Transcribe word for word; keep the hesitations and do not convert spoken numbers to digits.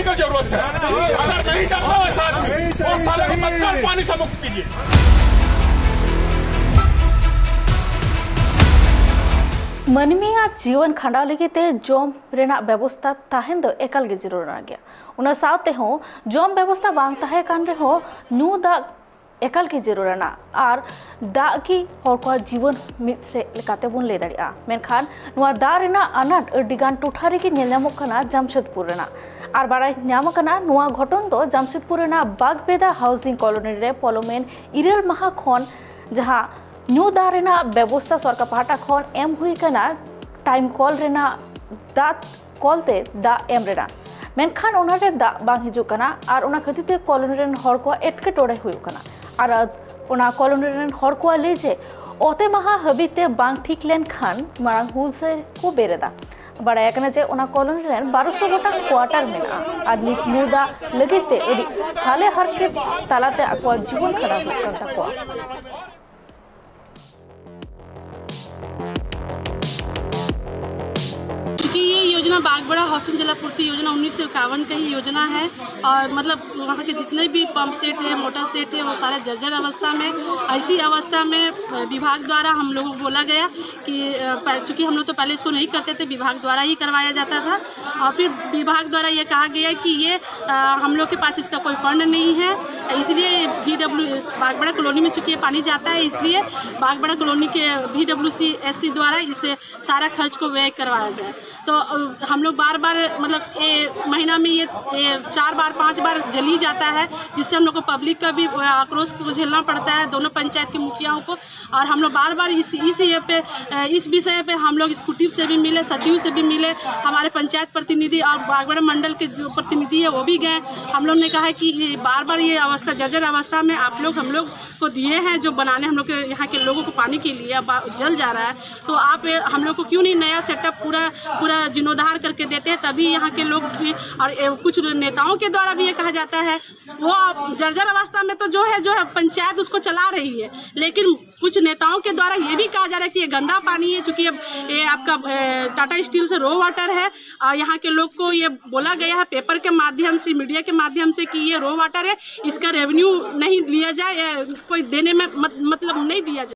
की जरूरत है। अगर नहीं जमता वैसा आदमी, उस साले को तत्काल पानी से मुक्त कीजिए। ᱢᱟᱹᱱᱢᱤᱭᱟᱜ ᱡᱤᱭᱚᱱ ᱠᱷᱟᱸᱰᱟᱣ ᱞᱟᱹᱜᱤᱫ ᱛᱮ ᱡᱚᱢ ᱨᱮᱱᱟᱜ ᱵᱮᱵᱚᱥᱛᱟ ᱛᱟᱦᱮᱱ ᱫᱚ ᱮᱠᱟᱞ ᱜᱮ ᱡᱟᱹᱨᱩᱲ ᱟᱱᱟᱜ ᱜᱮᱭᱟ᱾ ᱚᱱᱟ ᱥᱟᱶ ᱛᱮᱦᱚᱸ ᱡᱚᱢ ᱵᱮᱵᱚᱥᱛᱟ ᱵᱟᱝ ᱛᱟᱦᱮᱸ ᱠᱟᱱ ᱨᱮᱦᱚᱸ ᱧᱩ ᱫᱟᱜ ᱮᱠᱟᱞ ᱜᱮ ᱡᱟᱹᱨᱩᱲ ᱟᱱᱟᱜ᱾ ᱟᱨ ᱫᱟᱜ ᱜᱮ ᱦᱚᱲ ᱠᱚᱣᱟᱜ ᱡᱤᱵᱚᱱ ᱢᱤᱫ ᱥᱮᱫ ᱞᱮᱠᱟᱛᱮ ᱵᱚᱱ ᱞᱟᱹᱭ ᱫᱟᱲᱮᱭᱟᱜᱼᱟ᱾ ᱢᱮᱱᱠᱷᱟᱱ ᱱᱚᱣᱟ ᱫᱟᱜ ᱨᱮᱱᱟᱜ ᱟᱱᱟᱴ ᱟᱹᱰᱤ ᱜᱟᱱ ᱴᱚᱴᱷᱟ ᱨᱮᱜᱮ ᱧᱮᱞ ᱧᱟᱢᱚᱜ ᱠᱟᱱᱟ ᱡᱟᱢᱥᱮᱫᱽᱯᱩᱨ ᱨᱮᱱᱟᱜ᱾ ᱟᱨ ᱵᱟᱲᱟᱭ ᱧᱟᱢ ᱟᱠᱟᱱᱟ, ᱱᱚᱣᱟ ᱜᱷᱚᱴᱚᱱ ᱫᱚ ᱡᱟᱢᱥᱮᱫᱽᱯᱩᱨ ᱨᱮᱱᱟᱜ ᱵᱟᱜᱽᱵᱮᱫᱟ ᱦᱟᱣᱩᱥᱤᱝ ᱠᱚᱞᱚᱱᱤ ᱨᱮ ᱯᱚᱞᱚᱢᱮᱱ ᱤᱨᱟᱹᱞ ᱢᱟᱦᱟ ᱠᱷᱚᱱ ᱡᱟᱦᱟᱸ ᱧᱩ ᱫᱟᱜ ᱨᱮᱱᱟᱜ ᱵᱮᱵᱚᱥᱛᱟ ᱥᱚᱨᱠᱟᱨ ᱯᱟᱦᱴᱟ ᱠᱷᱚᱱ ᱮᱢ ᱦᱩᱭ ᱟᱠᱟᱱᱟ, ᱴᱟᱭᱤᱢ ᱠᱚᱞ ᱨᱮᱱᱟᱜ ᱫᱟᱜ ᱠᱚᱞ ᱛᱮ ᱫᱟᱜ ᱮᱢ ᱨᱮᱱᱟᱜ, ᱢᱮᱱᱠᱷᱟᱱ ᱚᱱᱟ ᱨᱮ ᱫᱟᱜ ᱵᱟᱝ ᱦᱤᱡᱩᱜ ᱠᱟᱱᱟ᱾ ᱟᱨ ᱚᱱᱟ ᱠᱷᱟᱹᱛᱤᱨ ᱛᱮ ᱠᱚᱞᱚᱱᱤ ᱨᱮᱱ ᱦᱚᱲ ᱠᱚᱣᱟᱜ ᱮᱴᱠᱮᱴᱚᱬᱮ ᱦᱩᱭᱩᱜ ᱠᱟᱱᱟ᱾ ᱟᱨ ᱚᱱᱟ ᱠᱚᱞᱚᱱᱤ ᱨᱮᱱ ᱦᱚᱲ ᱠᱚᱣᱟᱜ ᱞᱟᱹᱭ ᱡᱮ ᱚᱛᱮ ᱢᱟᱦᱟ ᱦᱟᱹᱵᱤᱡ ᱛᱮ ᱵᱟᱝ ᱴᱷᱤᱠ ᱞᱮᱱᱠᱷᱟᱱ ᱢᱟᱨᱟᱝ ᱦᱩᱞᱥᱟᱹᱭ ᱠᱚ ᱵᱮᱨᱮᱫᱟ᱾ ᱵᱟᱲᱟᱭ ᱟᱠᱟᱱᱟ ᱡᱮ ᱚᱱᱟ ᱠᱚᱞᱚᱱᱤ ᱨᱮᱱ ᱵᱟᱨᱚᱥᱚ ᱜᱚᱴᱟᱝ ᱠᱚᱣᱟᱴᱟᱨ ᱢᱮᱱᱟᱜᱼᱟ᱾ ᱟᱨ ᱱᱤᱛ ᱧᱩ ᱫᱟᱜ ᱞᱟᱹᱜᱤᱫ ᱛᱮ ᱟᱹᱰᱤ ᱦᱟᱞᱮ ᱦᱟᱨᱠᱮᱛ ᱛᱟᱞᱟᱛᱮ ᱟᱠᱚᱣᱟᱜ ᱡᱤᱵᱚᱱ ᱠᱷᱟᱸᱰᱟᱣ ᱦᱩᱭᱩᱜ ᱠᱟᱱ ᱛᱟᱠᱚᱣᱟ᱾ क्योंकि ये योजना बागबड़ा हाउसिंग जलापूर्ति योजना उन्नीस सौ इक्यावन का ही योजना है। और मतलब वहाँ के जितने भी पंप सेट है, मोटर सेट है, वो सारे जर्जर अवस्था में। ऐसी अवस्था में विभाग द्वारा हम लोगों को बोला गया कि चूँकि हम लोग तो पहले इसको नहीं करते थे, विभाग द्वारा ही करवाया जाता था। और फिर विभाग द्वारा ये कहा गया कि ये हम लोग के पास इसका कोई फंड नहीं है, इसलिए पीडब्ल्यू बागबड़ा कॉलोनी में चूँकि ये पानी जाता है, इसलिए बागबड़ा कॉलोनी के पीडब्ल्यूसी एससी द्वारा इसे सारा खर्च को व्यय करवाया जाए। तो हम लोग बार बार, मतलब, ये महीना में ये, ये चार बार, पांच बार जल ही जाता है, जिससे हम लोग को पब्लिक का भी आक्रोश को झेलना पड़ता है, दोनों पंचायत के मुखियाओं को। और हम लोग बार बार इस इस ये पे इस विषय पे हम लोग स्कूटी से भी मिले, सचिव से भी मिले, हमारे पंचायत प्रतिनिधि और बागवाड़ा मंडल के जो प्रतिनिधि है, वो भी गए। हम लोग ने कहा है कि ये बार बार ये अवस्था, जर्जर अवस्था में आप लोग, हम लोग को दिए हैं, जो बनाने हम लोग के यहाँ के लोगों को पानी के लिए, अब जल जा रहा है, तो आप, हम लोग को क्यों नहीं नया सेटअप पूरा, पूरा जीर्णोद्धार करके देते हैं, तभी यहाँ के लोग भी। और ए, कुछ नेताओं के द्वारा भी ये कहा जाता है, वो आप जर्जर अवस्था में तो जो है, जो है, पंचायत उसको चला रही है, लेकिन कुछ नेताओं के द्वारा ये भी कहा जा रहा है कि ये गंदा पानी है, चूँकि ये, ये आपका, ए, टाटा स्टील से रो वाटर है, और यहाँ के लोग को ये बोला गया है पेपर के माध्यम से, मीडिया के माध्यम से कि ये रो वाटर है, इसका रेवेन्यू नहीं लिया जाए, ए, कोई देने में मत-, मतलब नहीं दिया जाए।